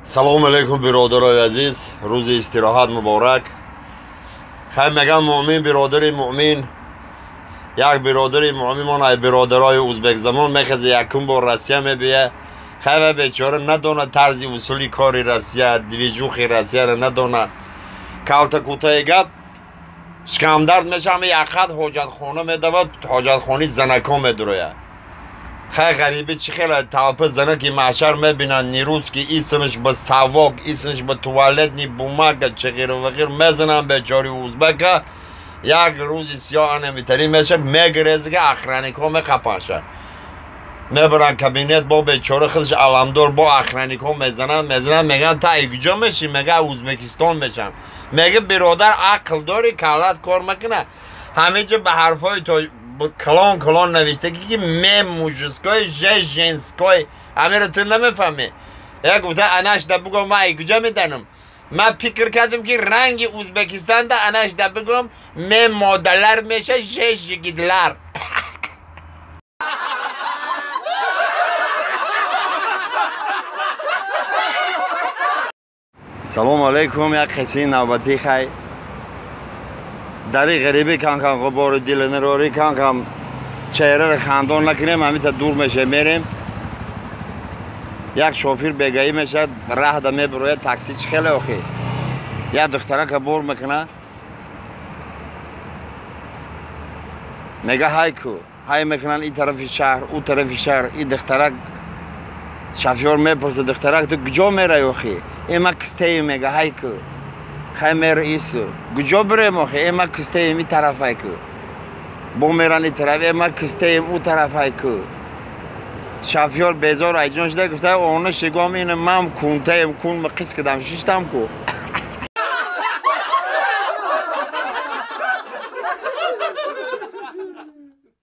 Салом алейкум, биродарои азиз, рӯзи истироҳат муборак. Хай, меган, муъмин биродари муъмин, як биродари муъминмон ай биродарои узбекзамон мехезе, якум бор Россия мебия. Хай, ва бечора надона тарзи усули кори Россия, движухи Россияро надона. Калта кӯтаи гап, шикамдард меша, ҳама якқад ҳоҷатхона медавад, ҳоҷатхонаи занако медурояд. Хай, ғарибӣ чӣ хела талпа занаки маҳшар мебинанд, нерӯзки исмш ба савок, исмш ба туалетный бумага, чиғиру виғир мезананд. Бечори узбака як рӯзи сиёҳ анамитарӣ меша, мегирезига, охранникҳо меқапанша, мебаранд кабинет. Бо бечора худаш аламдор, бо охранникҳо мезананд, мезананд, мегӯянд: «Та куҷо мешӣ?» Мега: «Узбекистон мешам». Мега: «Биродар, ақл дорӣ, каллат кор макуна? Ҳамиҷа ба ҳарфҳои калон калон навиштагӣ, ки М мужской, Ж женской, ҳамеро ту намефаҳмӣ?» Як гуфта: «Анашда бугом, ман ай куҷо меданам? Ман фикр кардам, ки ранги Узбекистанда анашда бугом, М модалар меша, Ж жигидлар». Салому алейкум, як қиссаи навбатӣ. Хай, дари ғарибӣ кам-кам ғубори дилнарорӣ, кам-кам чеҳраро хандон накунем, ҳамита дур мешавем, мерем. Як шофир бегаӣ мешавад, раҳда мебирояд, такси чӣ хеле охи, як духтарака бор мекуна, мега: «Ҳай ку». Ҳай мекунанд и тарафи шаҳр, ӯ тарафи шаҳр. И духтарак, шофёр мепурсад: «Духтарак, ту куҷо мерай охи?» «Э, ма кистеем», мега, «ҳай ку». Хай, мер ису куҷо бирем охи? «Э, ма кистеем, и тараф ҳай ку». Бо меран и тараф, «Э, ма кистеем, ӯ тараф ҳай ку». Шофёр безор айҷон шуда гуфта: «Она шигом ина мам кунтаем, кун ма қис кидам, шиштам ку».